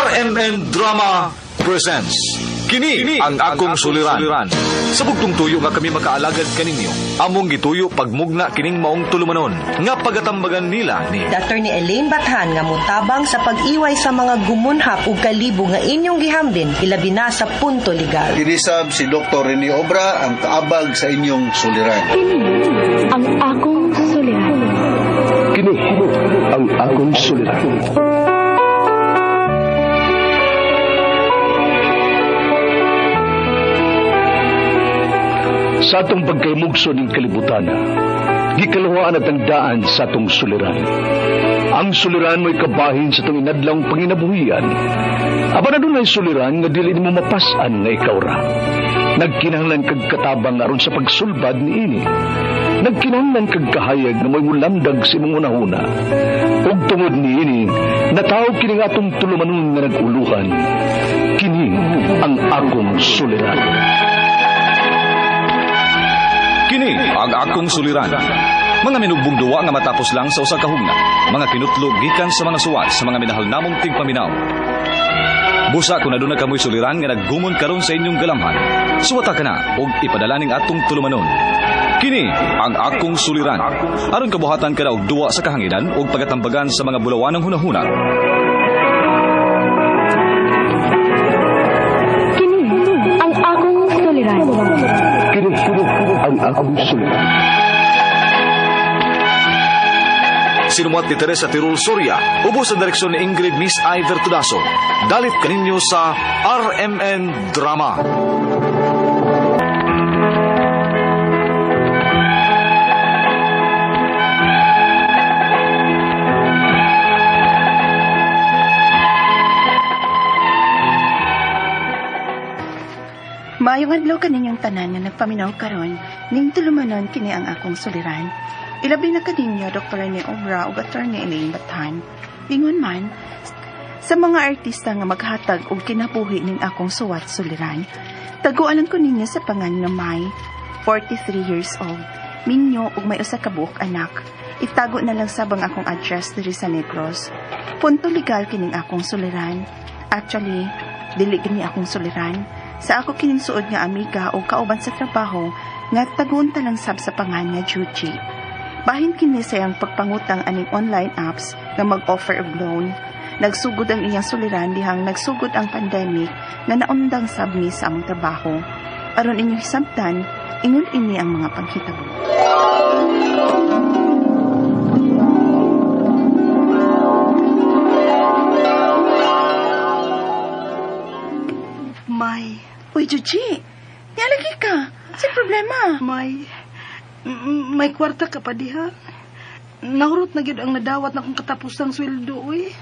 RMN Drama presents Kini ang akong suliran. Sa bugtong tuyo nga kami makaalagad kaninyo. Among gituyo pagmugna kining maong tulumanon nga pagatambagan nila ni Attorney Elaine Bathan nga motabang sa pag-iway sa mga gumunhap ug kalibo nga inyong gihambin ilabi na sa punto legal. Kinisab si Dr. Rene Obra ang kaabag sa inyong suliran. Kini ang akong suliran. Kini ang akong suliran. Sa atong pagkaymugso ning kalibutan, gikaluhaan at ang daan sa atong suliran. Ang suliran mo'y kabahin sa atong inadlang panginabuhian. Apan adunay suliran nga dili nimo mapas-an nga ikaw ra. Nagkinahanglan kag katabang aron sa pagsulbad niini. Nagkinahanglan kag kahayag nga mo'y mulamdag sa imong hunahuna. Ug tungod niini, nataw kini nga atong tulumanon nga nag-uluhan. Kini ang akong suliran. Kini ang akong suliran. Mga minugbong duwa nga matapos lang sa usa ka hugna. Mga kinutlog gikan sa mga suwat sa mga minahal namong tigpaminaw. Busa kung aduna kamoy suliran nga naggumon karon sa inyong galamhan. Suwata ka na og ipadala ning atong tulumanon. Kini ang akong suliran. Aron kabuhatan ka na og duwa sa kahanginan og pagatambagan sa mga bulawanang hunahuna. Kini ang akong suliran. Kini ang akong suliran. Sinumuat ni Teresa Tirul Soria, ubos sa direksyon ni Ingrid Miss Iver Tudaso. Dalit kaninyo sa RMN Drama. Maayong adlaw kaninyong tanan nga nagpaminaw karon ning tulumanon kini ang akong suliran. Ilabi na kaninyo Dr. Rene Obra ug Attorney Elaine Bathan. Ingon man sa mga artista nga maghatag og kinabuhi ning akong suwat suliran. Tagualan ko ninyo sa pangan nga May, 43 years old, minyo ug may usa ka buok anak. Itago na lang sabang akong address diri sa Negros. Punto legal kining akong suliran. Actually, dili gini akong suliran. Sa ako kining suod nga amiga o kauban sa trabaho nga taguon ta lang sab sa pangan nga Juji. Bahin kini sa iyang pagpangutang aning online apps nga mag-offer og loan. Nagsugod ang iyang suliran dihang nagsugod ang pandemic nga naundang sab mi sa among trabaho. Aron inyong hisabtan, ingon ini ang mga panghitabo. May, Uy, Juji, nialagi ka. Sa problema? may, may kwarta ka pa diha. Nahurot na gyud ang nadawat na akong katapusang sweldo, uy.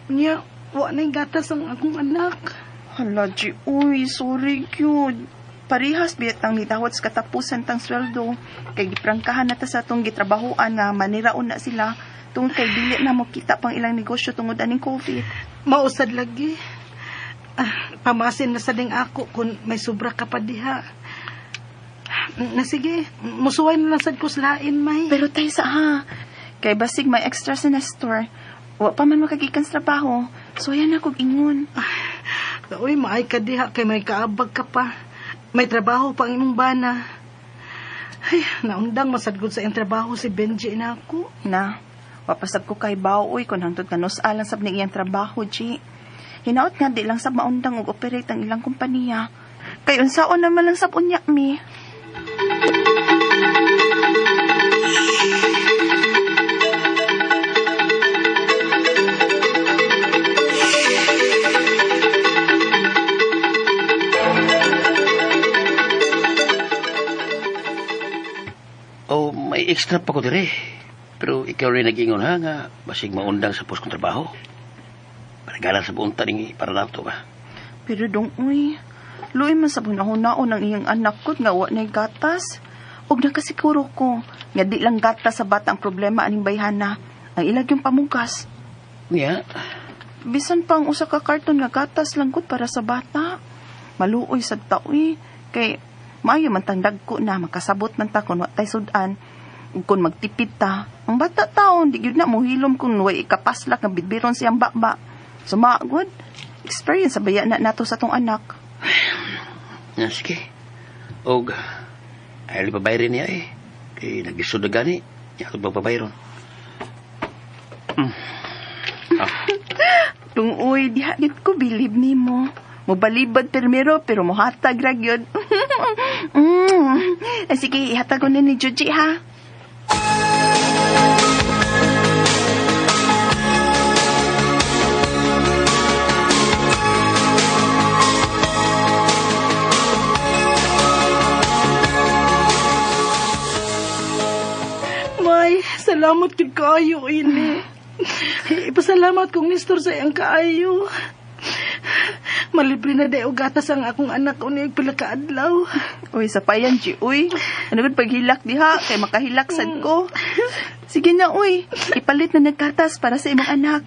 Unya, wa na'y gatas ang akong anak. Hala, G, uy, sorry, gyud. Parihas biyat ang nidawat sa katapusan tang sweldo. Kay giprangkahan na ta sa atong gitrabahoan nga maniraon na sila tungod kay dili na mo kita pang ilang negosyo tungod aning COVID. Mausad lagi. Ah, pamasin na sa ding ako kung may sobra ka pa diha. Na sige, musuway na lang sad ko sa lain, May. Pero tay sa ha, kay basig may extra sa Nestor. Wa pa man makagikan sa trabaho. So yan ako ingon. Uy, maay ka diha kay may kaabag ka pa. May trabaho pa ang imong bana. Ay, naundang masadgod sa iyang trabaho si Benji na ako. Na, wapasab ko kay bao uy kun hangtod kanus alang sab ni iyang trabaho, G. Hinaot nga di lang sab maundang og operate ang ilang kompanya. Kay unsaon naman lang sab unya mi. Oh, may extra pa ko dire. Pero ikaw rin nag-ingon ha nga basig maundang sa pos kong trabaho. Panagalan sa buong taning para nato ba. Pero dong uy, luoy man sa hunahunao ng iyang anak ko nga wa na'y gatas. Ug nakasiguro ko nga di lang gatas sa bata ang problema aning bayhana. Ang ilag yung pamugas. Niya, Bisan pa ang usa ka karton nga gatas lang gud para sa bata. Maluoy sad ta uy kay maayo man tang dagko na makasabot man ta kun wa tay sud-an. Ug kun magtipid ta, ang bata taon di gyud na mohilom kun way ikapaslak nga bidbiron siyang baba. Sumagod. Experience sa baya na nato sa tong anak. Na, sige. Og, ayaw pabayrin niya eh. Kay nagisod na gani. Niya ito pagpabayron. Ah. Tungoy, diha gid ko bilib nimo. Mobalibad permero pero mohatag ra gyud. Ay, sige, ihatag ko ni Juji ha. May, salamat gid kaayo ini. Ipasalamat kong Nestor sa iyang kaayo. Malibre na dayo gatas ang akong anak unig pila ka adlaw. Uy, sa payan, G. Uy, ano gud paghilak diha? Kay makahilak sad ko. Sige na, uy. Ipalit na nagkatas para sa imong anak.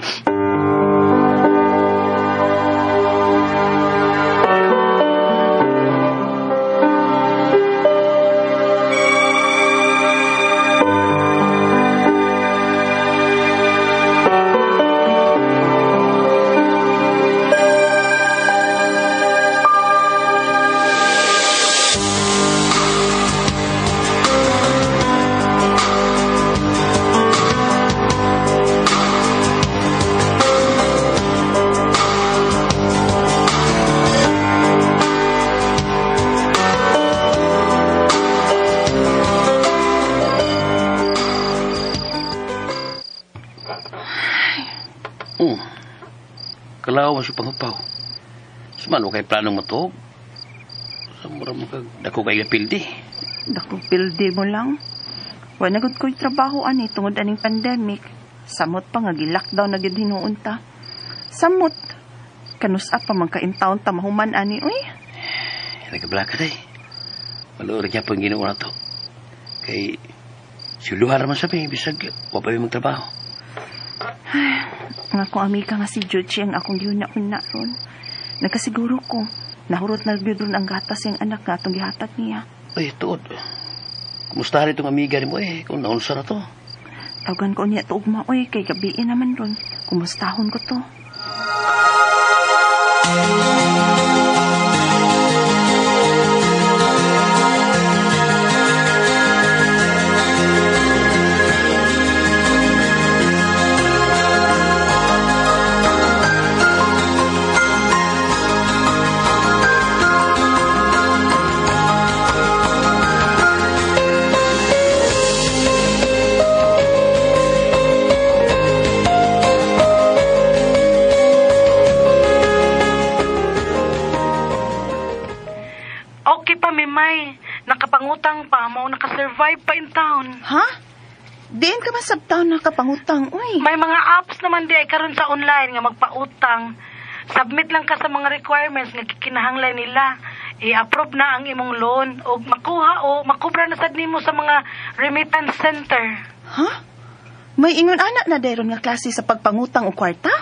Kalaw man siya pangupaw. Suman, kay planong matuog. Sa mura mo kag dako kay pildi. Dako pildi mo lang. Wa na gud ko'y trabaho ani tungod aning pandemic. Samot pa nga gi-lockdown na gyud hinuon ta. Samot. Kanus-a pa man ka in town ta mahuman ani uy. Nagablaka day. Maluor niya pang Ginoo na to. Kay siluhan naman sabi, bisag wa pa mi magtrabaho. Ang akong amiga nga si Georgie ang akong giuna-una ron. Nakasiguro ko, nahurot na gyud ron ang gatas siyang anak nga atong gihatag niya. Uy, tuod. Kumusta rin itong amiga nimo eh? Kung naunsa na to. Tawagan ko niya tuog maoy kay gabii naman ron. Kumustahon ko to. Okay pa mi May, nakapangutang pa mao nakasurvive pa in town. Ha? Diin ka man sa town nakapangutang, uy. May mga apps naman di ay karon sa online nga magpautang. Submit lang ka sa mga requirements nga gikinahanglan nila. I-approve na ang imong loan o makuha o makubra na sad nimo sa mga remittance center. Ha? May ingon anak na dayron nga klase sa pagpangutang o kwarta?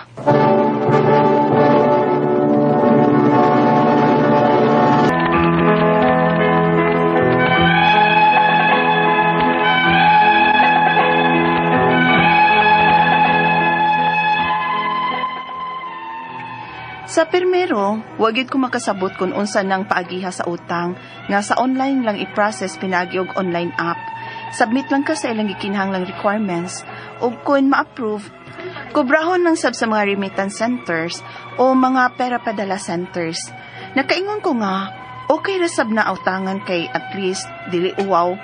Sa pirmero, wagid ko makasabot kung unsa nang paagiha sa utang nga sa online lang i-process pinaagi og online app. Submit lang ka sa ilang gikinahanglang requirements ug kun ma-approve, kubrahon lang sab sa mga remittance centers o mga pera padala centers. Nakaingon ko nga, okay ra sab na utangan kay at least dili uwaw.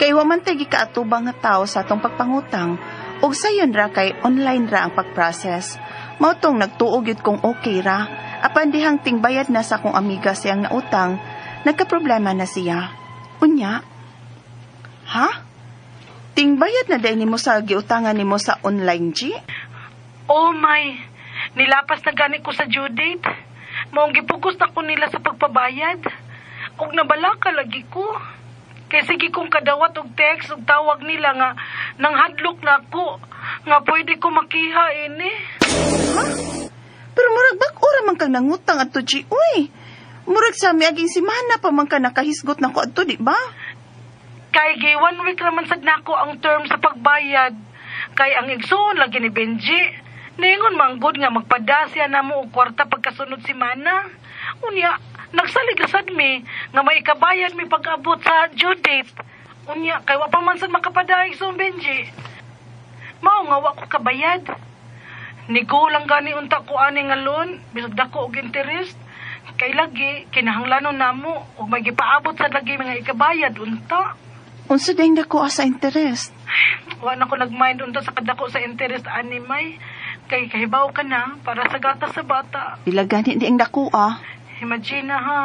Kay wa man tay gikaatubang nga tawo sa atong pagpangutang ug sayon ra kay online ra ang pag-process. Mao tong nagtuo gyud kong okay ra. Apan dihang tingbayad na sa akong amiga siyang nautang, nagkaproblema na siya. Unya? Ha? Tingbayad na dahil nimo sa giutangan nimo sa online, G? Oh my, nilapas na gani ko sa due date. Maong gipugos na ko nila sa pagpabayad. Og nabalaka lagi ko. Kay sige kong kadawat og text og tawag nila nga nang hadlok na ako nga pwede ko makiha ini. Pero murag bak ora man kang nangutang adto, G? Uy, murag sa miaging simana pa man ka nakahisgot na ko adto, di ba? Kay gi 1 week raman sad nako ang term sa pagbayad. Kay ang igsoon lagi ni Benji. Ningon manggod nga magpadasya na mo og kwarta pagkasunod semana. Unya, nagsalig ra sad mi nga may ikabayad mi pag-abot sa due date. Unya, kay wa pa man sad makapadaig sa Benji. Mao nga wa ko kabayad. Nigo lang gani unta ko ani nga loan, bisag dako og interest. Kay lagi kinahanglanon namo ug may gipaabot sa lagi mga ikabayad unta. Unsa ding dako sa interest? Wa na ko nagmind unta sa kadako sa interest ani may. Kay kahibaw ka na para sa gatas sa bata. Pila gani di ang dako ah. Imagine na ha.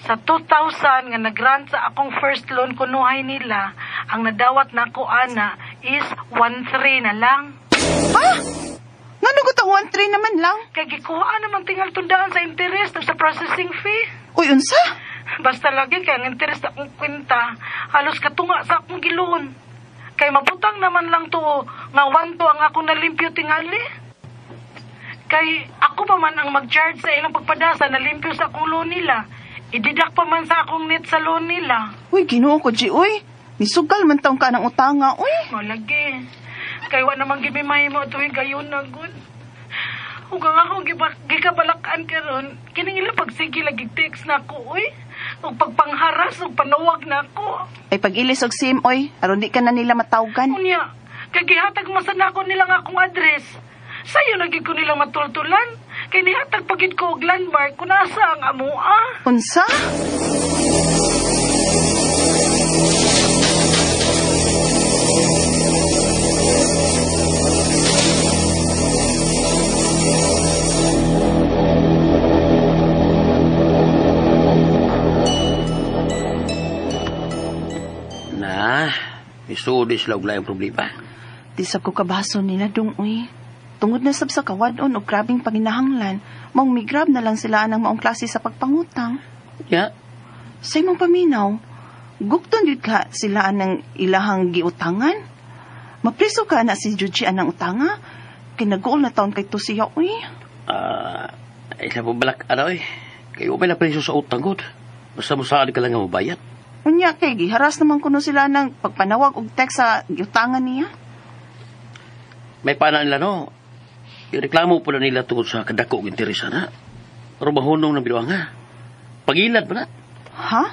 Sa 2,000 nga nagrant sa akong first loan kunuhay nila, ang nadawat nako ana is 1,300 na lang. Ha? Ngano ko ta 1-3 naman lang? Kay gikuha naman tingal tundaan sa interest ug sa processing fee. Uy, unsa? Basta lagi kay ang interest akong kwenta, halos katunga sa akong giloon. Kay mabutang naman lang to nga 1,200 ang akong nalimpyo tingali. Kay ako pa man ang mag-charge sa ilang pagpadasa na limpyo sa akong loan nila. I-deduct pa man sa akong net sa loan nila. Uy, Ginoo ko, G, uy. Nisugal man taong ka ng utanga, uy. Malagi. Kay wa naman gid may mahimo tuwing gayon na gud. Ug ang akong gikabalakan karon, kining ilang pagsige lagi text na ako, uy. Ug pagpangharas ug panawag na ako. Ay pag-ilis og SIM, oy. Aron di ka na nila matawgan. Unya, kay gihatag man sa nako nila nga akong address. Sayo na gid ko nilang matultulan. Kay nihatag pa gid ko og landmark kung asa ang amoa. Unsa? Na, isuod sila og laing problema. Di sab ko kabaso nila dong, uy. Tungod na sab sa kawadon og grabing panginahanglan, maong migrab na lang sila anang maong klase sa pagpangutang. Ya, Sa imong paminaw, gukton jud ka sila anang ilahang giutangan. Mapriso ka na si Juji anang utanga. Kinaguol na taon kay to siya, uy. Isa po balak, ano eh. Kayo may napreso sa utang god. Basta mo saan ka lang nga mabayad. Unya kay giharas naman kuno sila ng pagpanawag og text sa giutangan niya. May pana nila no. Ireklamo po na nila tungkol sa kadako og interes na. Pero mahunong ng binuang ha. Pagilad pa na. Ha?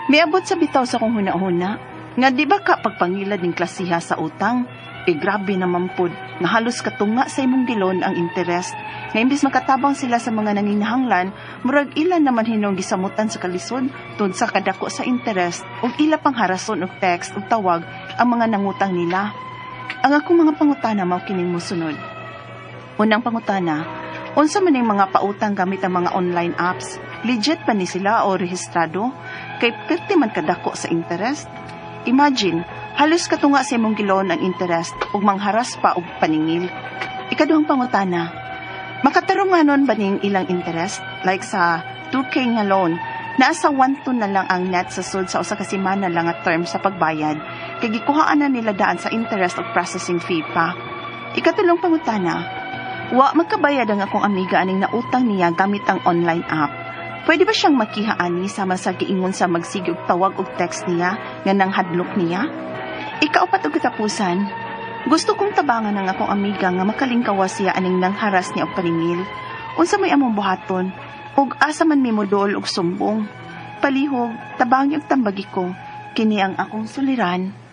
Miabot sa bitaw sa kong huna-huna, nga di ba ka pagpangilad ning klasiha sa utang? E grabe naman pod, nga halos katunga sa imong gilon ang interest. Nga imbis makatabang sila sa mga nanginahanglan, murag ilan naman hinong gisamutan sa kalisod tungod sa kadako sa interest ug ila pang harason og text ug tawag ang mga nangutang nila. Ang akong mga pangutana mao kining mosunod. Unang pangutana, unsa man ning mga pautang gamit ang mga online apps? Legit ba ni sila o rehistrado? Kay perti man kadako sa interest? Imagine, halos katunga sa imong gilon ang interest ug mangharas pa og paningil. Ikaduhang pangutana, makatarunganon ba ning ilang interest? Like sa 2K nga loan, naa sa 1-2 na lang ang net sa sud sa usa ka semana lang nga term sa pagbayad, kay gikuhaan na nila daan sa interest ug processing fee pa. Ikatulong pangutana, wa magkabayad ang akong amiga aning nautang niya gamit ang online app. Pwede ba siyang makiha ani sama sa giingon sa magsige og tawag og text niya nga nang hadlok niya? Ikaupat og katapusan, gusto kong tabangan ang akong amiga nga makalingkawa siya aning nangharas niya og paningil. Unsa may among buhaton? Ug asa man mi modol og sumbong? Palihog, tabangi og tambagi ko. Kini ang akong suliran.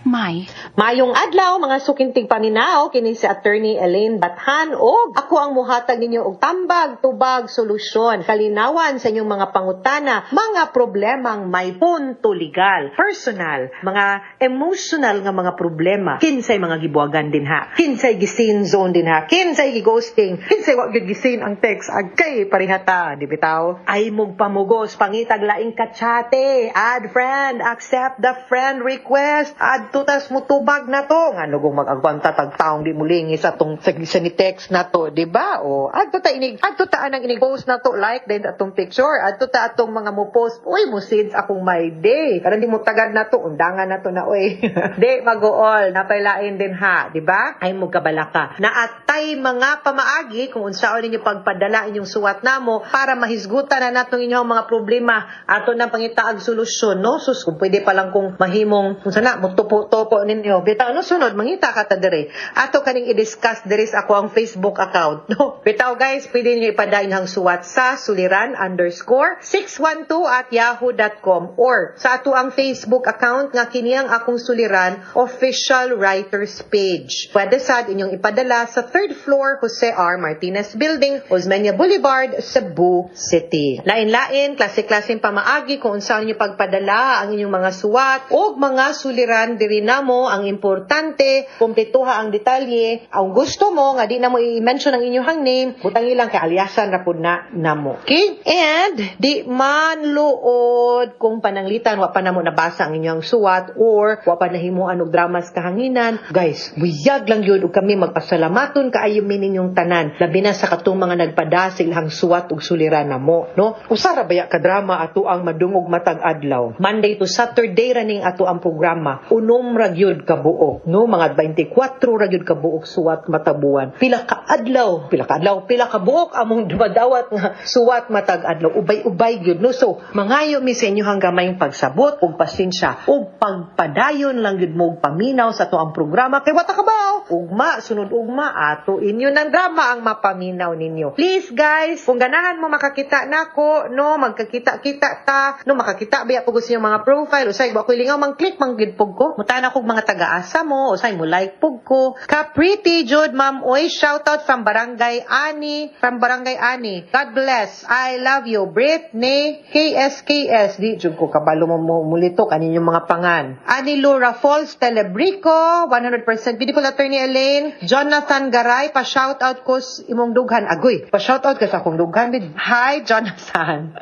May. Mayong adlaw mga sukintig paminaw kini si Attorney Elaine Bathan og ako ang muhatag ninyo og tambag, tubag, solusyon, kalinawan sa inyong mga pangutana, mga problemang may punto legal, personal, mga emotional nga mga problema. Kinsay mga gibuwagan din ha? Kinsay gisin zone din ha? Kinsay gi-ghosting? Kinsay wa gyud gisin ang text agkay parihata, di bitaw? Ay mog pamugos, pangitag laing katsate, add friend, accept the friend request, add tutas mutubag tubag na to. Nga nugong mag-agwanta tag taong di mulingi sa atong sa ni text na to, di ba? O adto ta inig, adto ta anang inig post na to, like din atong picture, adto ta atong mga mo post, "Uy, mo since akong my day." Karon di mo tagad na to, undangan na to na, uy. Di maguol, napailain din ha, di ba? Ay mo kabalaka. Naatay mga pamaagi kung unsaon ninyo pagpadala inyong suwat namo para mahisgutan na natong inyong mga problema, ato nang pangitaag solusyon, no? Sus, kung pwede pa lang kung mahimong kung sana mo tupo-tupo ninyo bitaw, no? Sunod mangita ka ta diri, ato kaning i-discuss diri sa ako ang Facebook account, no? Bitaw guys, pwede niyo ipadayon ang suwat sa suliran_612@yahoo.com or sa ato ang Facebook account nga kini ang Akong Suliran Official Writers Page. Pwede sad inyong ipadala sa third floor, Jose R. Martinez Building, Osmeña Boulevard, Cebu City. Lain-lain, klase-klaseng pamaagi kung unsaon niyo pagpadala ang inyong mga suwat o mga suliran diri namo. Ang importante, kumpletuha ang detalye. Ang gusto mo nga di na mo i-mention ang inyong name, butang ilang kay aliasan ra pud na namo. Okay? And di man luod kung pananglitan wa pa namo nabasa ang inyong suwat or wa pa nahimuan og dramas kahanginan. Guys, buyag lang yun ug kami magpasalamaton kaayo mi ninyong tanan. Labi na sa katong mga nagpadasig ang suwat ug suliran namo, no? Usa ra baya ka drama ato ang madungog matag adlaw. Monday to Saturday ra ning ato ang programa. 6 ra gyud ka buok, no? Mga 24 ra gyud ka buok suwat matabuan. Pila ka adlaw, pila ka adlaw, pila ka buok among dumadawat nga suwat matag adlaw. Ubay-ubay gyud, no? So, mangayo mi sa inyo hanggang gamayng pagsabot ug pasensya ug pagpadayon lang gyud mo og paminaw sa ato ang programa kay wata ka ba ugma, sunod ugma, ato inyo ng drama ang mapaminaw ninyo. Please guys, kung ganahan mo makakita nako, no, magkakita-kita ta, no, makakita biya po gusto mga profile, usay ba ko lingaw mang click mang gid pug ko. Mutan ako mga taga-asa mo, usay mo like pug ko. Ka pretty jud, ma'am oy, shout out from Barangay Ani, from Barangay Ani. God bless. I love you. Britney KSKS. Di jud ko kabalo mo mulito kaninyo mga pangan. Ani Laura Falls Telebrico, 100% beautiful, Attorney Elaine. Jonathan Garay, pa shout out ko imong dughan. Agoy, pa shout out ka sa akong dughan. Hi, Jonathan.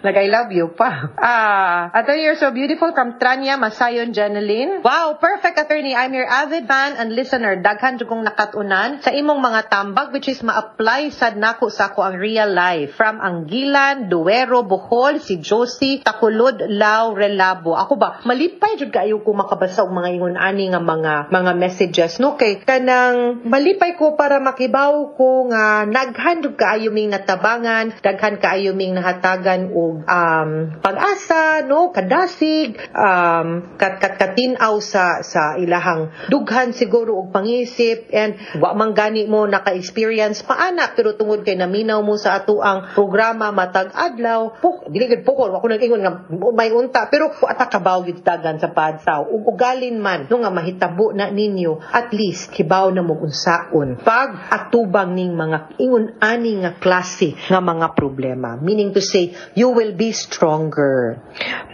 Like I love you pa. Ah, Attorney, you're so beautiful, from Trania Masayon Janeline. Wow, perfect, Attorney. I'm your avid fan and listener. Daghan jud kong nakatunan sa imong mga tambag which is ma-apply sad nako sa ako ang real life. From Angilan, Duero, Bohol, si Josie Takulod Lau Relabo. Ako ba, malipay jud kaayo ko makabasa og mga ingon ani nga mga messages, no, kay kanang malipay ko para makibaw ko nga naghan jud kaayo ming natabangan, daghan kaayo ming nahatagan og pag-asa, no, kadasig, kat kat katinaw sa ilahang dughan siguro og pangisip, and wa man gani mo naka-experience pa ana, pero tungod kay naminaw mo sa ato ang programa matag adlaw puk dili gid pukol, wa ko nag-ingon nga may unta, pero wa ta kabaw gid dagan sa padsaw ug ugalin man no nga mahitabo na ninyo, at least kibaw na mo unsaon pag atubang ning mga ingon ani nga klase nga mga problema, meaning to say you will be stronger.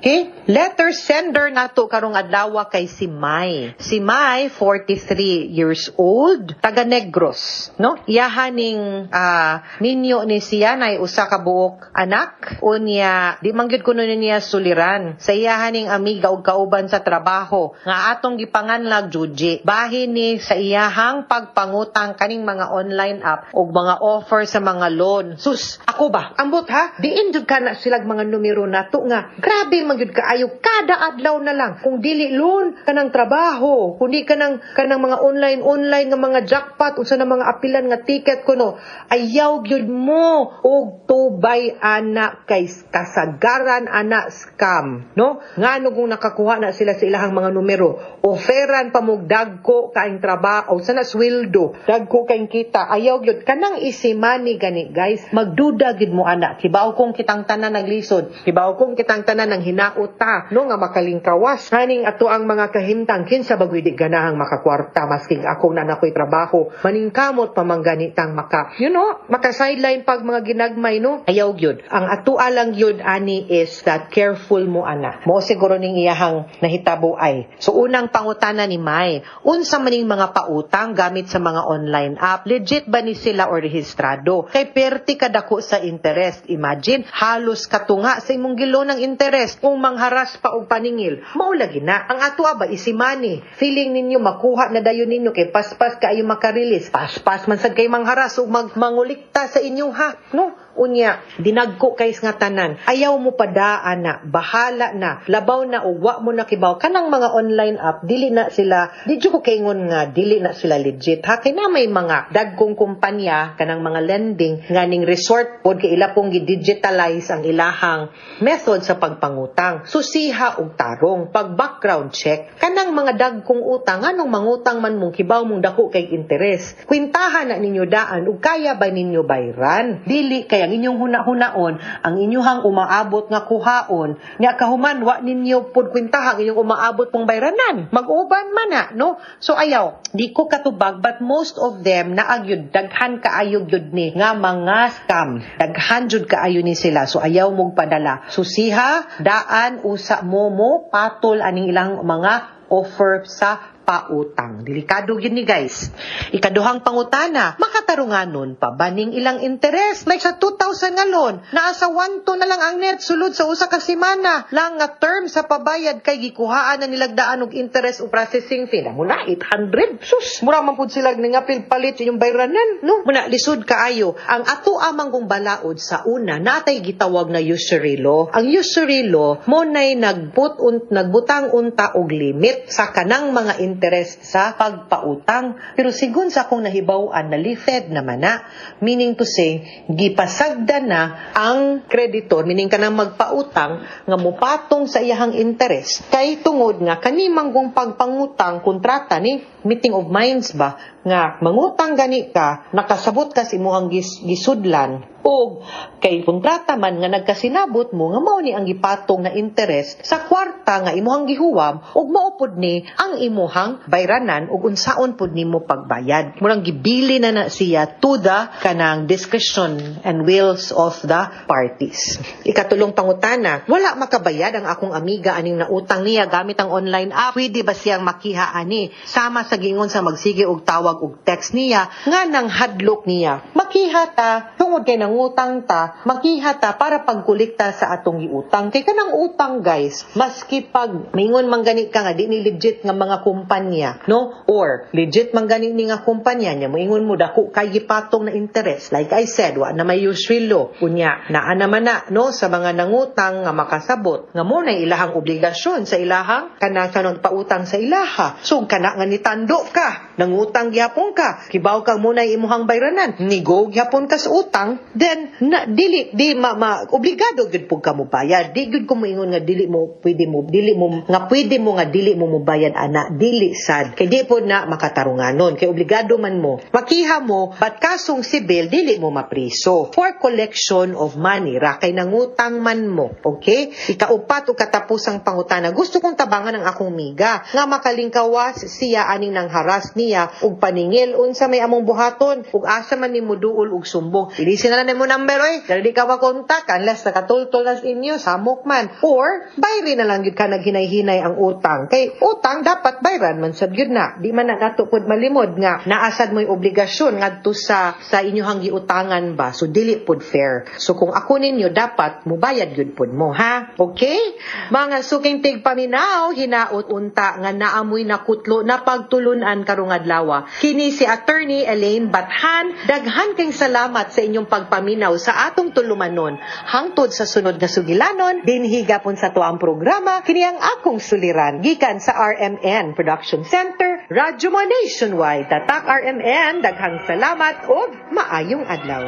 Okay, letter sender nato karong adlaw kay si Mai. Si Mai, 43 years old, taga Negros, no? Iyahaning ninyo ni siya nay usa ka buok anak. Unya di man gyud kuno niya suliran sa iyahaning amiga ug kauban sa trabaho nga atong gipanganlag Juji. Bahin ni sa iyahang pagpangutang kaning mga online app ug mga offer sa mga loan. Sus, ako ba? Ambot ha? Diin jud ka na silag mga numero nato nga grabe man gyud kaayo, kada adlaw na lang. Kung dili loan kanang trabaho, kundi kanang mga online online nga mga jackpot, unsa na mga apilan nga ticket kuno, ayaw gyud mo og tubay ana kay kasagaran ana scam, no? Ngano kung nakakuha na sila sa ilahang mga numero, offeran pa mo dagko kaing trabaho sa na sweldo, dagko kaing kita, ayaw gyud kanang easy money gani guys, magduda gyud mo ana. Kibaw kong kitang tanan naglisod, kibaw kong kitang tanan ng hinaot ta, no, nga makalingkawas haning ato ang mga kahimtang. Kinsa ba di ganahang makakwarta, masking ako na nakoy trabaho, maningkamot pa man ganitang maka maka sideline pag mga ginagmay, no? Ayaw gyud. Ang ato lang gyud ani is that careful mo ana mo siguro ning iyahang nahitabo ay. So unang pangutana ni Mai, unsa maning mga pautang gamit sa mga online app, legit ba ni sila or rehistrado? Kay perti kadako sa interest. Imagine, halos katunga sa imong gilo ng interest. Kung mangharas pa og paningil, mao lagi na. Ang ato ba easy money. Feeling ninyo makuha na dayon ninyo kay paspas kaayo maka-release. Paspas man sad kay mangharas ug mangulikta sa inyong ha, no? Unya, dinagko kay nga tanan. Ayaw mo padaan na, bahala na, labaw na og wa mo na kibaw kanang mga online app, dili na sila, di jud ko kaingon nga dili na sila legit ha, kay na may mga dagkong kumpanya kanang mga lending nga ning resort pod kay ila pong gi-digitalize ang ilahang method sa pagpangutang. Susiha og tarong pag background check kanang mga dagkong utang, nganong mangutang man mong kibaw mong dako kay interes. Kwintahan na ninyo daan ug kaya ba ninyo bayran. Dili kay ang inyong huna-hunaon ang inyuhang umaabot nga kuhaon, nya kahuman wa ninyo pod kwintaha ang inyong umaabot pong bayranan. Mag-uban man na, no? So ayaw, di ko katubag, but most of them naagyud, daghan kaayo gyud ni nga mga scam. Daghan jud kaayo ni sila. So ayaw mong padala. Susiha daan usa mo mo patol aning ilang mga offer sa pautang. Delikado yun ni, guys. Ikaduhang pangutana, makatarunganon pa ba ning ilang interes? Like sa 2,000 nga loan, naa sa 1 na lang ang net sulod sa usa ka semana lang nga term sa pabayad kay gikuhaan na nilagdaan og interest o processing fee. Na muna 800. Sus, mura man pud sila ningapil palit inyong bayranan, no? Muna lisod kaayo. Ang ato amang kong balaod sa una, natay gitawag na usury law. Ang usury law mo nay nagbutang unta og limit sa kanang mga interest sa pagpautang. Pero sigun sa akong nahibaw-an, na lifted naman na. Meaning to say, gipasagda na ang kreditor, meaning kanang magpautang, nga mupatong sa iyahang interest. Kay tungod nga kanimang kung pagpangutang, kontrata ni, meeting of minds ba, nga mangutang gani ka, nakasabot ka sa imuhang gisudlan, og kay kontrata man nga nagkasinabot mo nga mao ni ang gipatong na interest sa kwarta nga imuhang gihuwam ug mao pud ni ang imuhang bayranan ug unsaon pud nimo pagbayad. Murang gibili na na siya to the kanang discretion and wills of the parties. Ikatulong pangutana, wala makabayad ang akong amiga aning nautang niya gamit ang online app. Pwede ba siyang makiha ani? Sama sa gingon sa magsige og tawag og text niya nga nang hadlok niya. Makiha ta tungod kay nangutang ta, makiha ta para pagkulikta sa atong giutang. Kay kanang utang, guys, maski pag mingon man gani ka nga di ni legit nga mga kumpanya, no? Or legit man gani ni nga kumpanya nya moingon mo dako kay gipatong na interest. Like I said, wa na may usury law. Unya, naa naman na, no, sa mga nangutang nga makasabot nga mo na ilahang obligasyon sa ilahang kanang kanang pautang sa ilaha. So kana nga nitando ka, nangutang gyapon ka, kibaw kang muna imuhang bayranan, nigo gyapon ka sa utang, then na dili di ma, ma obligado gyud pud ka mo bayad. Di gyud ko moingon nga dili mo pwede mo dili mo nga pwede mo nga dili mo mobayad ana, dili sad. Kay di pod na makatarunganon, kay obligado man mo. Makiha mo, but kasong sibil dili mo mapriso for collection of money ra kay nangutang man mo. Okay? Ikaupat o katapusang pangutana, gusto kong tabangan ang akong miga nga makalingkawas siya aning nangharas niya ug paningil, unsa may among buhaton ug asa man nimo duol og sumbong? Ilisi na lang nimo number oy, dali di ka makontak unless nakatultol na sa inyo, samok man, or bayri na lang gyud ka naghinay-hinay ang utang, kay utang dapat bayran man sad gyud na. Di man na nato pud malimod nga naasad mo'y obligasyon ngadto sa inyohang giutangan ba, so dili pud fair. So kung ako ninyo, dapat mubayad gyud pud mo ha. Okay, mga suking tigpaminaw, hinaot unta nga naamoy nakutlo na pagtulunan karong adlaw. Kini si Attorney Elaine Bathan. Daghan kay salamat sa inyong pagpaminaw sa atong tulumanon. Hangtod sa sunod nga sugilanon, dinhi gapon sa tuang programa, kini ang Akong Suliran, gikan sa RMN Production Center, Radyo Mo Nationwide. Tatak RMN, daghang salamat ug maayong adlaw.